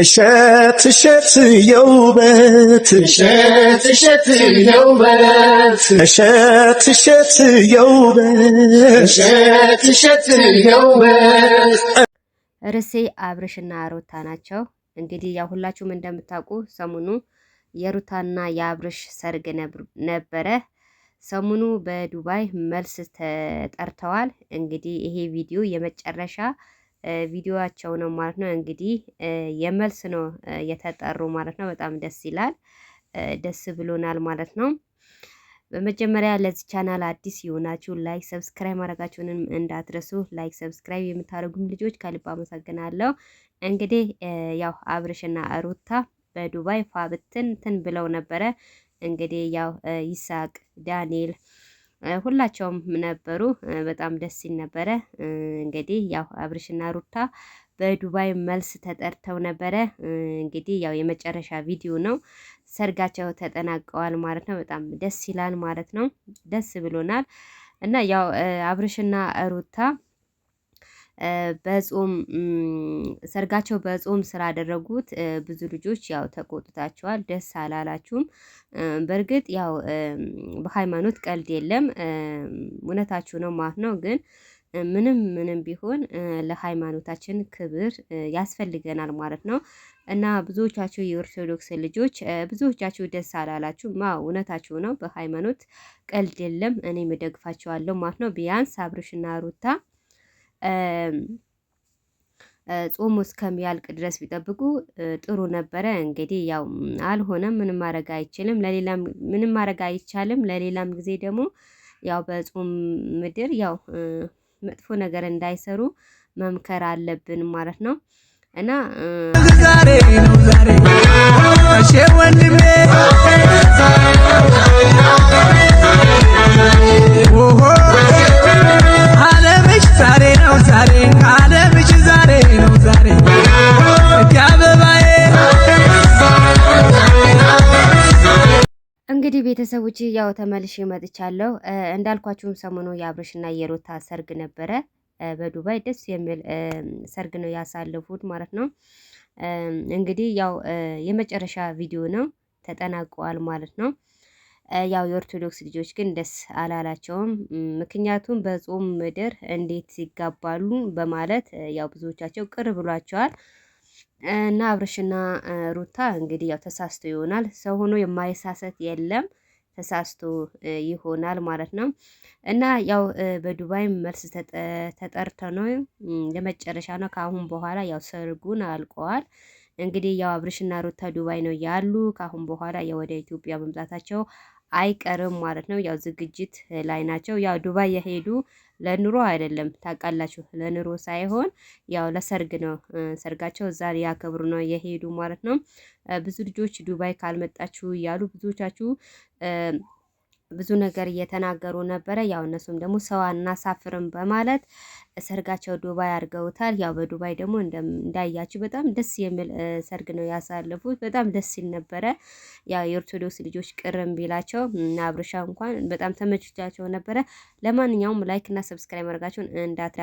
እሸት እሸት የውበት እሸት እሸት የውበት እሸት እሸት የውበት እሸት እሸት የውበት። ርዕሴ አብርሽና ሩታ ናቸው። እንግዲህ ያው ሁላችሁም እንደምታውቁ ሰሞኑ የሩታና የአብርሽ ሰርግ ነበረ። ሰሞኑ በዱባይ መልስ ተጠርተዋል። እንግዲህ ይሄ ቪዲዮ የመጨረሻ ቪዲዮቸው ነው ማለት ነው። እንግዲህ የመልስ ነው የተጠሩ ማለት ነው። በጣም ደስ ይላል። ደስ ብሎናል ማለት ነው። በመጀመሪያ ለዚህ ቻናል አዲስ የሆናችሁ like፣ subscribe ማድረጋችሁንም እንዳትረሱ። Like፣ subscribe የምታደርጉም ልጆች ከልብ አመሰግናለሁ። እንግዲህ ያው አብርሽና ሩታ በዱባይ ፏ ብትን ትን ብለው ነበረ። እንግዲህ ያው ይሳቅ ዳንኤል ሁላቸውም ነበሩ። በጣም ደስ ሲል ነበረ። እንግዲህ ያው አብርሽና ሩታ በዱባይ መልስ ተጠርተው ነበረ። እንግዲህ ያው የመጨረሻ ቪዲዮ ነው። ሰርጋቸው ተጠናቀዋል ማለት ነው። በጣም ደስ ይላል ማለት ነው። ደስ ብሎናል እና ያው አብርሽና ሩታ በጾም ሰርጋቸው በጾም ስላደረጉት ብዙ ልጆች ያው ተቆጥታቸዋል፣ ደስ አላላችሁም። በእርግጥ ያው በሃይማኖት ቀልድ የለም፣ እውነታችሁ ነው ማለት ነው። ግን ምንም ምንም ቢሆን ለሃይማኖታችን ክብር ያስፈልገናል ማለት ነው። እና ብዙዎቻችሁ የኦርቶዶክስ ልጆች ብዙዎቻችሁ ደስ አላላችሁ። ማ እውነታችሁ ነው። በሃይማኖት ቀልድ የለም። እኔም እደግፋችኋለሁ ማለት ነው። ቢያንስ አብርሽና ሩታ ጾሙ እስከሚያልቅ ድረስ ቢጠብቁ ጥሩ ነበረ። እንግዲህ ያው አልሆነም። ምንም ማድረግ አይችልም። ለሌላም ምንም ማድረግ አይቻልም። ለሌላም ጊዜ ደግሞ ያው በጾም ምድር ያው መጥፎ ነገር እንዳይሰሩ መምከር አለብን ማለት ነው። እና ዛሬ ነው ዛሬ እሺ ወንድሜ ኦሆ አለምሽ ዛሬ ነው ዛሬ አለምሽ ዛሬ ነው ዛሬ እቲ አበባዬ። እንግዲህ ቤተሰቦች ያው ተመልሼ መጥቻለሁ። እንዳልኳችሁም ሰሞኑ የአብርሽና የሩታ ሰርግ ነበረ በዱባይ ደስ የሚል ሰርግ ነው ያሳለፉት ማለት ነው። እንግዲህ ያው የመጨረሻ ቪዲዮ ነው ተጠናቀዋል ማለት ነው። ያው የኦርቶዶክስ ልጆች ግን ደስ አላላቸውም። ምክንያቱም በጾም ምድር እንዴት ይጋባሉ በማለት ያው ብዙዎቻቸው ቅር ብሏቸዋል። እና አብርሽና ሩታ እንግዲህ ያው ተሳስቶ ይሆናል። ሰው ሆኖ የማይሳሰት የለም። ተሳስቶ ይሆናል ማለት ነው። እና ያው በዱባይ መልስ ተጠርተው ነው የመጨረሻ ነው። ከአሁን በኋላ ያው ሰርጉን አልቀዋል። እንግዲህ ያው አብርሽና ሩታ ዱባይ ነው ያሉ። ከአሁን በኋላ ያው ወደ ኢትዮጵያ መምጣታቸው አይቀርም ማለት ነው። ያው ዝግጅት ላይ ናቸው። ያው ዱባይ የሄዱ ለኑሮ አይደለም ታውቃላችሁ፣ ለኑሮ ሳይሆን ያው ለሰርግ ነው። ሰርጋቸው እዛ ያከብሩ ነው የሄዱ ማለት ነው። ብዙ ልጆች ዱባይ ካልመጣችሁ እያሉ ብዙዎቻችሁ ብዙ ነገር እየተናገሩ ነበረ። ያው እነሱም ደግሞ ሰው አናሳፍርም በማለት ሰርጋቸው ዱባይ አድርገውታል። ያው በዱባይ ደግሞ እንዳያችሁ በጣም ደስ የሚል ሰርግ ነው ያሳለፉት። በጣም ደስ ሲል ነበረ። ያው የኦርቶዶክስ ልጆች ቅርም ቢላቸው እና አብርሻ እንኳን በጣም ተመችቷቸው ነበረ። ለማንኛውም like እና subscribe ማድረጋችሁን እንዳትረሱ።